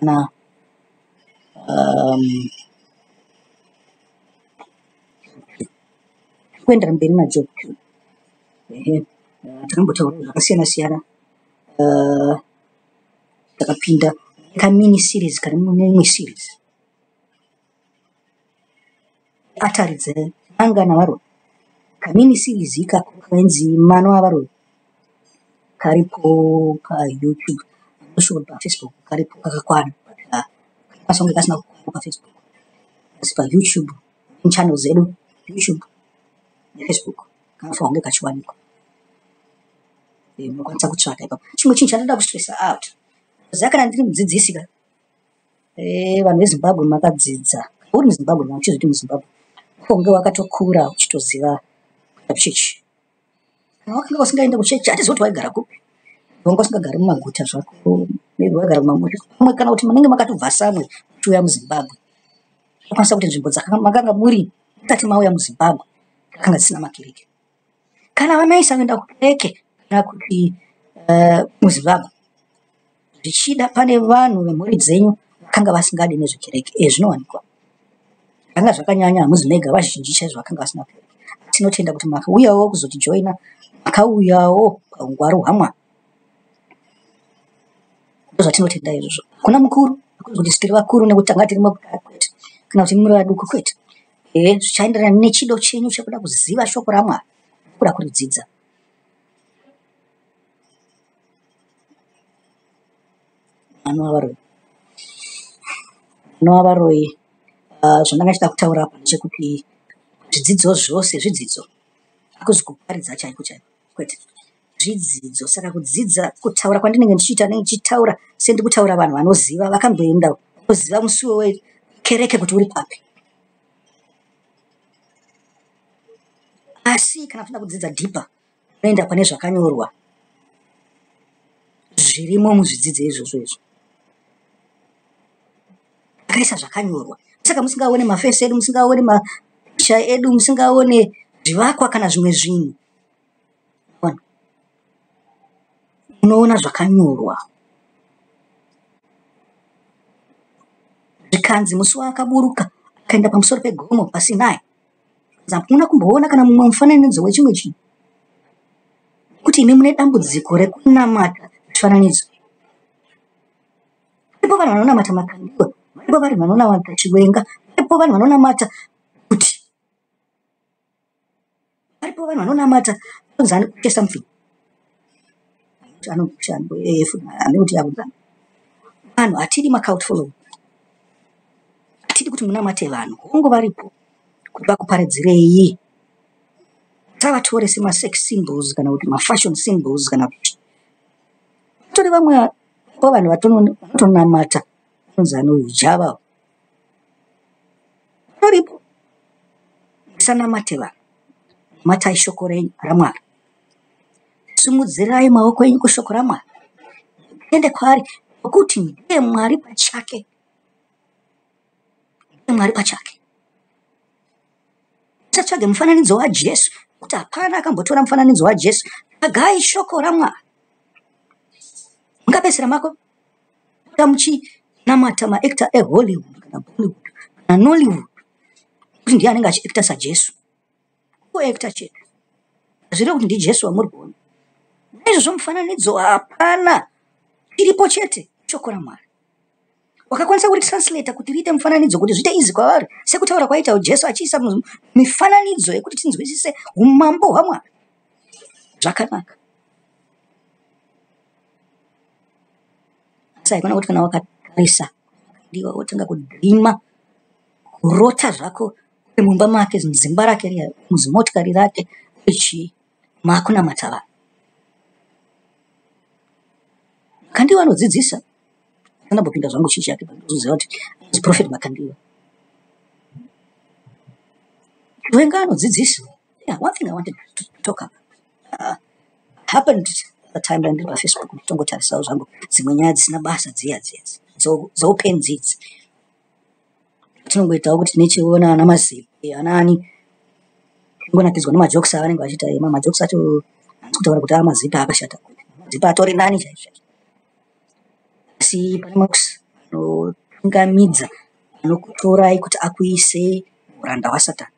Kana kuendera mberi naJob 2. Ehe, takambotaura zvakasiyana siyana. Takapinda kamini series kari mune imwe series. Atari dzen'anga navaroyi. Kamini series ikako kainzi Mano avaroyi karipo paYouTube also paFacebook karipo kakakwana but kanokwanisa kunge kasina kukwana paFacebook asi paYouTube channel dzedu YouTube neFacebook kanofanira kunge kachiwanikwa. Munokwanisa kutsvaka ipapo. Chimwe chinhu chandinoda kustressa out, ziva kana ndiri mudzidzisi ka, vanhu veZimbabwe makadzidza, uri muZimbabwe kana uchizviti muZimbabwe, unge wakatokura uchitoziva kuenda kuchechi. Kana wakanga usingaende kuchechi, hatizivi kuti waigara kupi. Wanga usingagari mumaguta zvako, maybe waigara kumamusha. Pamwe kana kuti munenge makatobva samwe muchiuya muZimbabwe. Zvinokwanisa kuti nzvimbo dzamakanga muri musati mauya muZimbabwe dzakanga dzisina makereke. Kana vamaisaenda kukereke kana kuti muZimbabwe, zvichida pane vanhu vemhuri dzenyu vakanga vasingadi nezvekereke. Zvinowanikwa. Zvakanga zvakanyanya, hamuzi mega, vazhinji chaizvo vakanga vasina kereke. Tinotenda kuti makauyawo kuzotijoina, makauyawo paungwaru hwaMwari. Ndozvatinotenda izvozvo. Hakuna mukuru, hakuzi kuti tiri vakuru nekuti tanga tiri kwete, kana kuti muri vaduku kwete. Zvichaenderana nechido chenyu chekuda kuziva shoko raMwari, kuda kuridzidza. Mano avaroyi. Mano avaroyi. Zvandanga ndichida kutaura apa ndechekuti zvidzidzo zvose zvidzidzo. Hakuzi kuparidza chaiko chaiko kwete. Zvidzidzo. Saka kudzidza kutaura kwandinenge ndichiita ndinenge ndichitaura sendiri kutaura vanhu vanoziva vakamboenda vanoziva musuwo wekereke kuti uri papi. Asi kana uchida kudzidza deeper unoenda pane zvakanyorwa zvirimo muzvidzidzo izvozvo izvo. Takaisa zvakanyorwa. Saka musingaone mafesi edu, musingaone mapicha edu, musingaone zvivakwa kana zvimwe zvinhu. Munoona zvakanyorwa. Zvikanzi musi waakaburuka akaenda pamusoro pegomo paSinai. Hamuna kumboona kana mumwe mufananidzo wechimwe chinhu. Nekuti imi mune dambudziko rekunamata zvifananidzo. Varipo vanhu vanonamata Makandiwa, varipo vanhu vanonamata Chiwenga, varipo vanhu vanonamata kuti, varipo vanhu vanonamata vanonzi ani something. Anoti yakunzani. Vanhu hatidi macult following. Hatidi kuti munamate vanhu. Hongu varipo kuti vakuparidzirei. Musavatore semasex symbols kana kuti mafashion symbols kana kuti vatori vamwe vanhu vanotonamata vanonzi anoJava. Varipo. Musanamate vanhu. Namatai shoko raMwari. Simudzirai maoko enyu kushoko raMwari. Muende kwaari nokuti ndiye Mwari pachake. Ndiye Mwari pachake. Musatsvage mufananidzo waJesu nokuti hapana akambotora mufananidzo waJesu. Tsvagai shoko raMwari. Mungapedzisira makuita muchinamata maactor eHollywood kana Bollywood kana Nollywood kuti ndiye anenge achiacta saJesu. Kungoacta chete. Hazvirevi kuti ndiJesu wamuri kuona. Naizvozvo mufananidzo hapana. Chiripo chete shoko raMwari. Wakakwanisa kuritranslata kuti riite mufananidzo kuti zviite easy kwavari sekutaura kwaita Jesu achiisa mifananidzo yekuti tinzwisise umambo hwaMwari. Zvakanaka. Asi haikona kuti kana wakatarisa ndiwe wotanga kudhirima kurota zvako uri mumba make, muzimba rake riya, muzimotikari rake chii, maakunamata vanhu. Makandiwa anodzidzisa. Andambopinda zvangu chechi yake ndozoziva kuti anonzi Prophet Makandiwa. Chiwenga anodzidzisa. Yeah, one thing I wanted to talk about happened the time ndandiri paFacebook ndichingotarisawo zvangu dzimwe nyaya dzisina basa dziya dziya dzeupenzi idzi. Tinongoitawo kuti tinechiona ana Mazepe ana ani tingonakidzwa nemajokes avanenge vachiita. Majokes acho handisi kutaura kuti aMazepe akashata. Mazepe atori nani chaizvo chaizvo. Asi pane majokes Anotungamidza, anokutorai kuti akuisei muranda waSatani.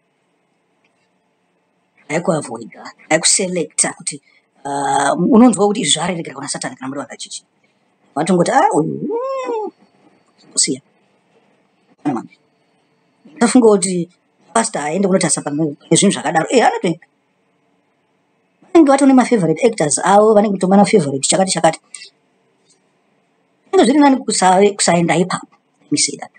Aikuavoida, aikuselecta kuti unonzwa kuti izvi zvarerekera kuna Satani kana muri vanhu vechechi. Vanotongoti ah uyu siya. Ndafunga kuti pastor aende kunotarisa pane zvinhu zvakadaro. Eh, anotoenda. Vanenge vatone mafavorite actors avo, vanenge kutomana favorite chakati chakati. Zvinenge zviri nani kusaenda ipapo. Let me say that.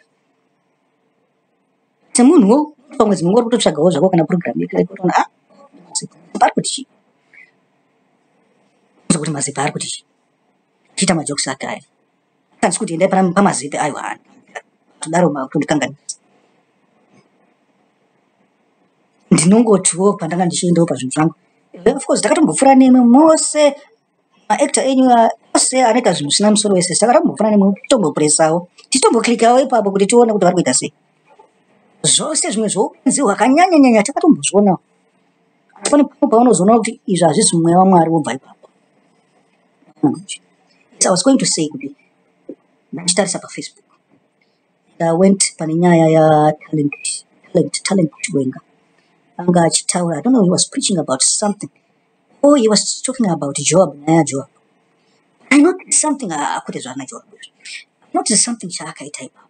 Semunhuwo pamwe dzimwe nguva uri kutotsvagawo zvako kana program yekutoona ah pari kuti chii. Kuti mazipa ari kuti chii. Achiita majokes ake aya. Handisi kuti endai pamazipi aiwa. Kudaro makundikanganisa. Ndinongotiwo pandanga ndichiendawo pazvinhu zvangu. Of course takatombopfuura nemwe mose maactor enyu ose anoita zvinhu zvisina musoro wese. Saka takambopfuura nemwe titombopresawo. Tichitomboclickawo ipapo kuti tione kuti vari kuita sei. Zvose zvimwe zvoupenzi hwakanyanya nyanya takatombozvionawo. Asi pane pamwe paunozoona kuti izvi hazvisi mweya waMwari wobva ipapo. So I was going to say kuti ndichitarisa paFacebook. I went pane nyaya yaTalent Talent Chiwenga. Anga achitaura, I don't know, he was preaching about something. Oh, he was talking about Job, nyaya yaJob. I noticed something, kwete zvaana Job. I noticed something chaakaita ipapo.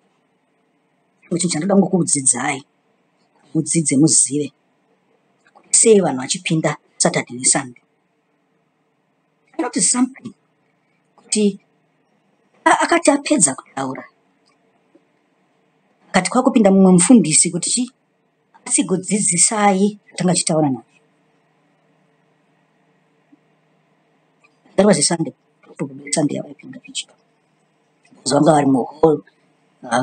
Chimwe chinhu chandoda kungokudzidzai, mudzidze muzive kuti sei vanhu vachipinda Saturday neSunday. I noticed something kuti akati apedza kutaura akati kwakupinda mumwe mufundisi kuti chi atsigodzidzisai zvatanga tichitaura nazvo. That was a Sunday, probably Sunday yavaipinda pichipa. Because vanga vari muhall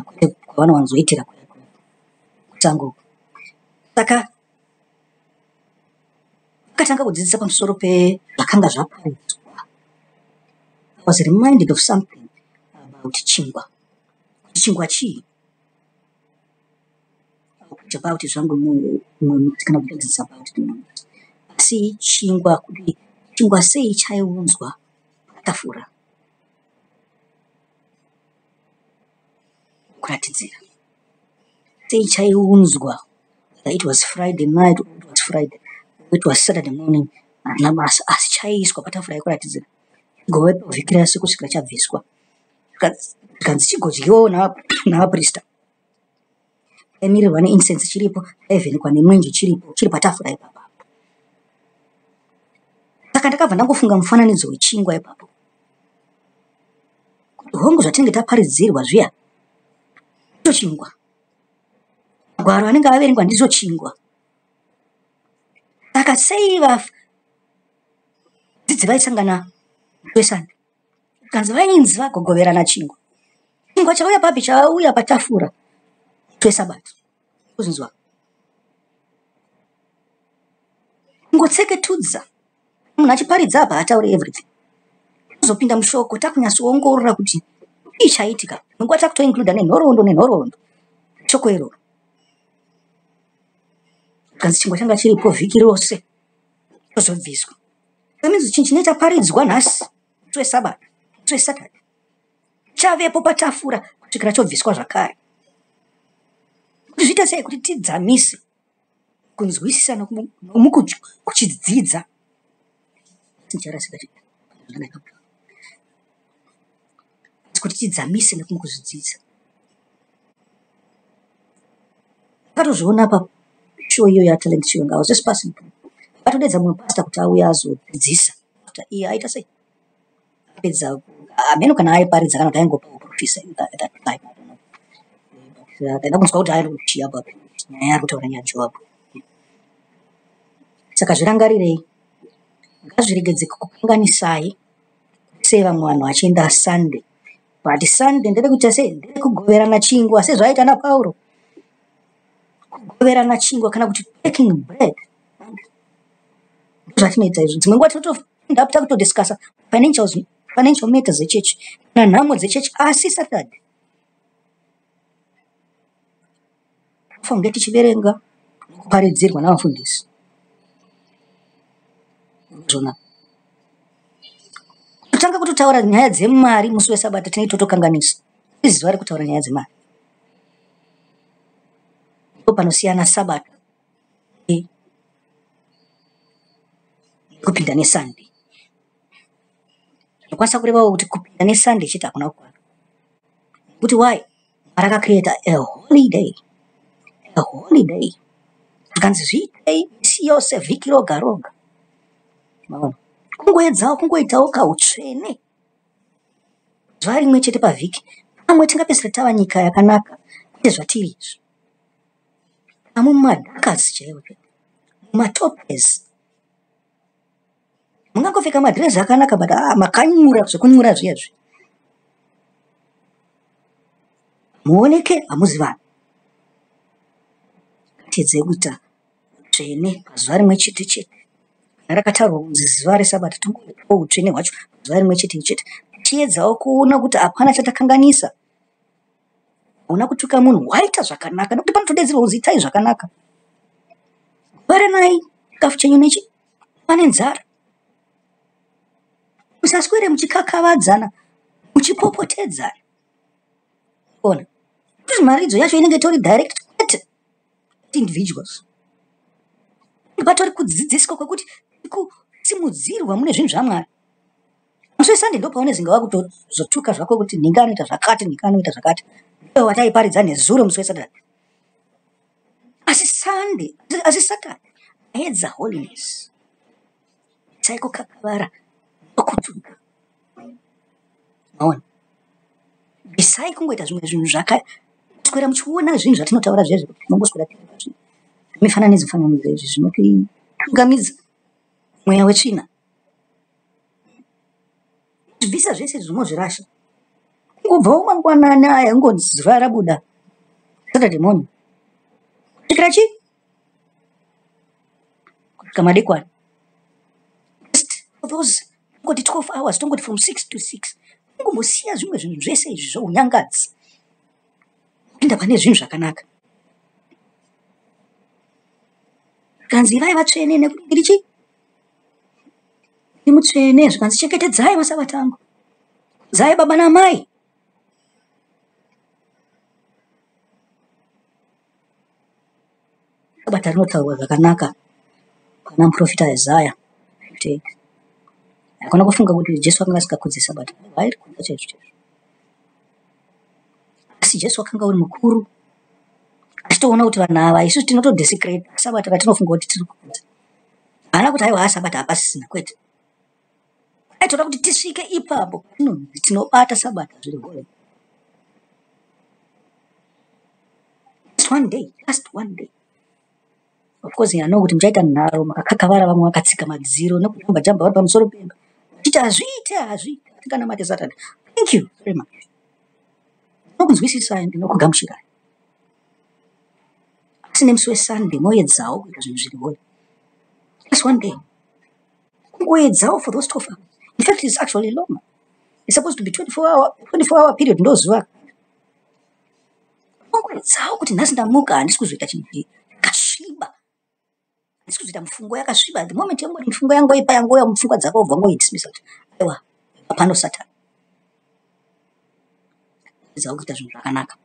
kwete kwavanowanzoitira kusango uku. Saka akatanga kudzidzisa pamusoro pezvakanga zvaparidzwa. I was reminded of something about chingwa. Kuti chingwa chii? I'll about zvangu mumwe musi kana kudzidzisa about it. Asi chingwa kuti chingwa sei chaiunzwa patafura kuratidzira. Sei chaiunzwa whether it was Friday night or it was Friday or it was Saturday morning hazvina basa asi chaiiswa patafura yekuratidzira chigovepo vhiki rese kusvikira chabviswa. Zvikanzi chigodyiwawo navaprista. Chaimirirwa neincense chiripo, chaivhenekwa nemwenje chiripo, chiri patafura ipapo. Saka ndakabva ndangofunga mufananidzo wechingwa ipapo. Kuti hongu zvatinenge taparidzirwa zviya, ndicho chingwa. Magwaro anenge averengwa ndicho chingwa. Saka sei vadzidzi vaisangana musi weSunday? Zvikanzi vainzi vagogoverana chingwa. Chingwa chauya papi? Chauya patafura musi weSabata. Kuzvinzwa? Kungotseketudza. Munhu achiparidza apa haatauri everything. Tozopinda mushoko takunyatsoongorora kuti chii chaitika. Nguva takutoincluda nenhoroondo nenhoroondo. Shoko iroro. Zvikanzi chingwa changa chiripo vhiki rose chozobviswa. That means chinhu chinenge chaparidzwa nhasi musi weSabata, musi weSaturday chavepo patafura kusvikira chobviswa zvakare. Kuti zviite sei? Kuti tidzamise kunzwisisa nomukuchidzidza. Ndicharasika chete. Kuti tidzamise nekumukuzvidzidza. Ndakatozviona pashow iyo yaTalent Chiwenga. I was just passing through. Vakatodaidza mumwe pastor kuti auye azodzidzisa. After iye aita sei? Apedza hameno kana aiparidza kana kuti aingopa uprofisa at that time. I don't know. But ndaida kunzwa kuti ari kuti chii about nyaya yaari kutaura nyaya yaJoab. Saka zvirangarirei. Ngazviregedze kukukanganisai sei vamwe vanhu vachienda Sunday. But Sunday nderekuita sei? Nderekugoverana chingwa sezvaiita naPauro. Kugoverana chingwa kana kuti breaking bread. Ndozvatinoita izvo. Dzimwe nguva tinotopinda takutodiscussa financial matters dzechechi kana nhamo dzechechi asi Saturday tofanira kunge tichiverenga nokuparidzirwa navafundisi. Zvona. Kutanga kutotaura nyaya dzemari musi weSabata tinenge totokanganisa. Izuva rekutaura nyaya dzemari. Ndipo panosiyana Sabata nekupinda neSunday. Zvinokwanisa kurevawo kuti kupinda neSunday chete hakuna kukwana. Nekuti why? Mwari akacreata a holiday. A holiday. Zvikanzi zviitei misi yose vhiki roga roga. Maona? Kungoedzawo kungoitawo kautsvene zuva rimwe chete pavhiki. Pamwe tingapedzisira tava nyika yakanaka kwete zvatiri izvi. Pamwe mumadhakasi chaiwo chaiwo. Mumatopes. Mungangopfeka madhirezi akanaka but ah, makanyura zvekunyura zviya zviya. Muoneke hamuzi vanhu. Ngatiedzei kuita utsvene pazuva rimwe chete chete. Kana rakataurwa kunzi zuva reSabata tongoitawo utsvene hwacho pazuva rimwe chete chete. Tichiedzawo kuona kuti hapana chatakanganisa. Hauna kutuka munhu, waita zvakanaka nekuti panotodaidzirwa kunzi itai zvakanaka. Goveranai chikafu chenyu nechi pane nzara. Musaswere muchikakavadzana, muchipopotedzana. Ona, kuti mharidzo yacho inenge itori direct kwete individuals. Patori kudzidziswa kwekuti kusimudzirwa mune zvinhu zvaMwari. Musi weSunday ndopaunenge wakutozotuka zvako kuti nhingi anoita zvakati, nhingi anoita zvakati. Ndiyo wataiparidza nezuro musi weSaturday. Asi Sunday, asi Saturday aedza holiness. Chaikokakavara nokutuka. Maona? Bvisai kungoita zvimwe zvinhu zvaka kuswera muchiona zvinhu zvatinotaura zviya zvekuti tinongoswera tiri pazvinhu. Mifananidzo fananidzo izvi zvinotitungamidza mweya wetsvina. Bvisa zvese izvi mozvirasha. Kungobvawo mangwanani aya ngonzi zuva rabuda Saturday morning. Kusvikira chii? Kusvika madekwana. Just for those tongoti 12 hours, tongoti from 6 to 6. Kungombosiya zvimwe zvinhu zvese izvi zvounyangadzi. Pinda pane zvinhu zvakanaka. Zvikanzi ivai vatsvene nekuti ndiri chii? Ndiri mutsvene. Zvikanzi chengetedzai masabata angu. Kudzai baba namai. Sabata rinotaurwa zvakanaka pana muprofita Isaya 58. Hakuna kufunga kuti Jesu akanga asingakudzi Sabata. Vairikudza chaizvo chaizvo. Asi Jesu akanga uri mukuru achitoona kuti vanhu ava isusu tinotodesecrate Sabata ratinofunga kuti tiri kukudza. Haana kuti aiwa Sabata hapasisina kwete. Aitoda kuti tisvike ipapo patinonzi tinobata Sabata zviri holy. Just one day, just one day. Of course, I know kuti muchaita nharo makakakavara vamwe vakatsika madziro nekujamba jamba vari pamusoro pemba. Vachiti hazviite hazviite tinganamate Saturday. Thank you very much. Ndinokunzwisisai ndinokugamuchirai. Asi nemusi weSunday moedzawo kuita zvinhu zviri holy. Just one day. Kungoedzawo for those 12 hours. In fact, it's actually longer. It's supposed to be 24 hour period ndozuva. Kungoedzawo kuti nhasi ndamuka handisi kuzoita chinhu chakasviba. Handisi kuzoita mifungo yakasviba. The moment yangoti mifungo yangoipa yangouya mupfungwa dzako wobva wangoidismissa kuti aiwa hapano Satan. Edzawo kuita zvinhu zvakanaka.